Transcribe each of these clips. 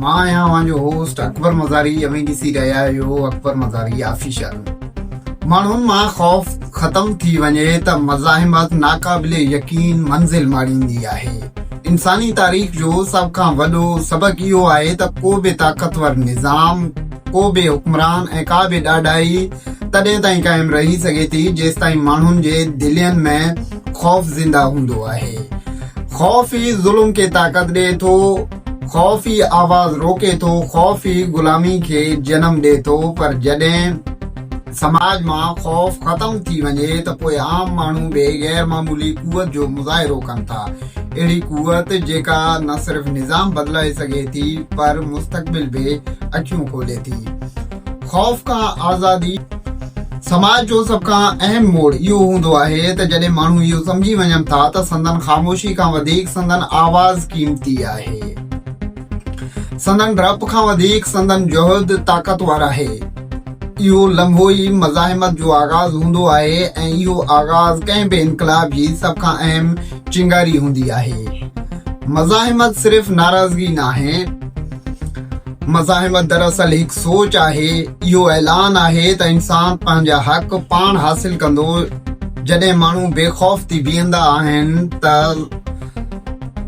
مان آهيان اوهان جو هوسٽ اڪبر مزاري اوهين ڏسي رهيا آهيو اڪبر مزاري آفيشل. ماڻهن مان خوف ختم ٿي وڃي ته مزاحمت ناقابل يقين منزل ماڻيندي آهي. انساني تاريخ جو سڀ کان وڏو سبق اهو آهي ته ڪو به طاقتور نظام، ڪو به حڪمران ۽ ڪا به ڏاڍائي تڏهن تائين قائم رهي سگهي ٿي جيستائين ماڻهن جي دلين ۾ خوف زنده هوندو آهي. خوف ئي ظلم کي طاقت ڏئي ٿو، خوف ئي آواز روڪي ٿو، خوف ئي غلامي کي جنم ڏئي ٿو پر جڏهن سماج مان خوف ختم ٿي وڃي ته پوء عام ماڻهو به غير معمولي قوت جو مظاهرو ڪن ٿا. اهڙي قوت جيڪا نه صرف نظام بدلائي سگهي ٿي پر مستقبل به اکيون کولي ٿي. خوف کان آزادي سماج جو سڀ کان اهم موڙ اهو هوندو آهي ته جڏهن ماڻهو اهو سمجهي وڃن ٿا ته سندن خاموشي کان وڌيڪ سندن آواز قيمتي آهي. سندن ڊپ کان وڌيڪ سندن جهد طاقتور آهي. اهو لمحو ئي مزاحمت جو آغاز هوندو آهي ۽ اهو آغاز ڪنهن به انقلاب جي سڀ کان اهم چنگاري هوندي آهي. مزاحمت صرف ناراضگي ناهي. مزاحمت دراصل هڪ سوچ آهي، اهو اعلان آهي ته انسان پنهنجا حق پاڻ حاصل ڪندو. جڏهن ماڻهو بي خوف ٿي بيهندا آهن ته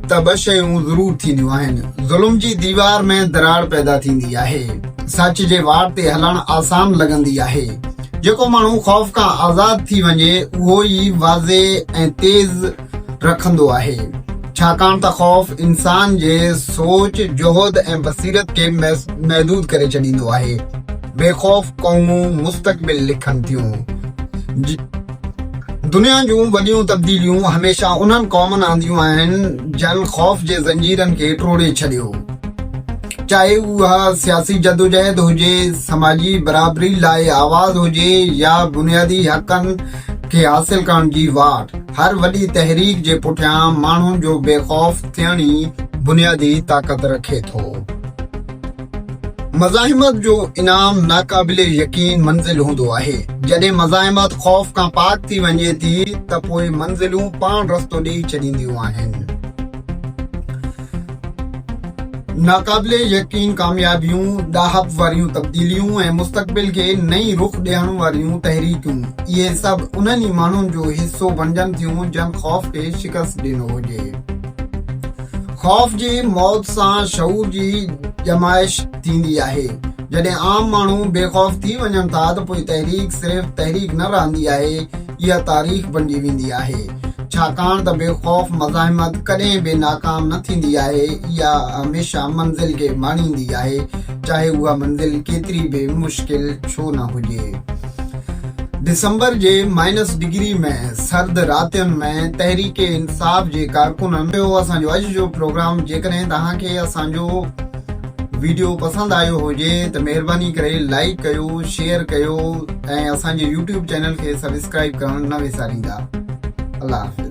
ته ٻه شيون ضرور ٿينديون آهن، ظلم جي ديوار ۾ دراڙ پيدا ٿيندي آهي، سچ جي واٽ تي هلڻ آسان لڳندي آهي. جيڪو ماڻهو خوف کان آزاد ٿي وڃي اهو ئي واضح ۽ تيز رکندو آهي، ڇاڪاڻ ته خوف انسان جي سوچ، جهد ۽ بصيرت کي محدود ڪري ڇڏيندو آهي. بي خوف قومون مستقبل لکن ٿيون. دنيا جون وڏيون تبديليون هميشه انهن قومن آنديون آهن، جن خوف جي زنجيرن کي ٽوڙي ڇڏيو. چاهي اها سياسي جدوجهد هجي، سماجي برابري لاء آواز هجي يا بنيادي حقن کي حاصل ڪرڻ جي واٽ، هر وڏي تحريڪ جي پٺيان ماڻهن جو بي خوف ٿيڻ ئي بنيادي طاقت رکي ٿو. مزاحمت جو انعام ناقابل يقين منزل هوندو آهي. جڏهن مزاحمت خوف کان پاڪ ٿي وڃي ٿي ته پوء منزلون پاڻ رستو ڏيئي ڇڏينديون آهن. ناقابل يقين ڪاميابيون، ڏاهپ واريون تبديليون ۽ مستقبل کي نئين رخ ڏيڻ واريون تحريڪون، اهي سڀ انهن ئي ماڻهن جو حصو بڻجن ٿيون جن خوف کي شڪست ڏنو هجي. خوف جي موت سان شعور جي ڄمائش ٿيندي آهي. جڏهن عام ماڻهو بي خوف ٿي وڃن ٿا ته پوء تحريڪ صرف تحريڪ نه رهندي آهي، اها تاريخ بڻجي ويندي آهي. ڇاڪاڻ ته بي خوف مزاحمت ڪڏهن به ناڪام نه ٿيندي آهي، اها هميشه منزل کي ماڻيندي آهي، چاهي اها منزل ڪيتري به مشڪل ڇو نه هجي. ڊسمبر جي مائنس ڊگري ۾ سرد راتين ۾ تحريڪ انصاف جي ڪارڪنن اهو اسان جو اڄ جو پروگرام جيڪڏهن توهان کي اسان جو ويڊيو پسند آيو هجي ته مهرباني ڪري لائيڪ ڪيو شيئر ڪيو ۽ اسان جي يوٽيوب چينل کي سبسڪرائيب ڪرڻ نه وساريندا الله حافظ.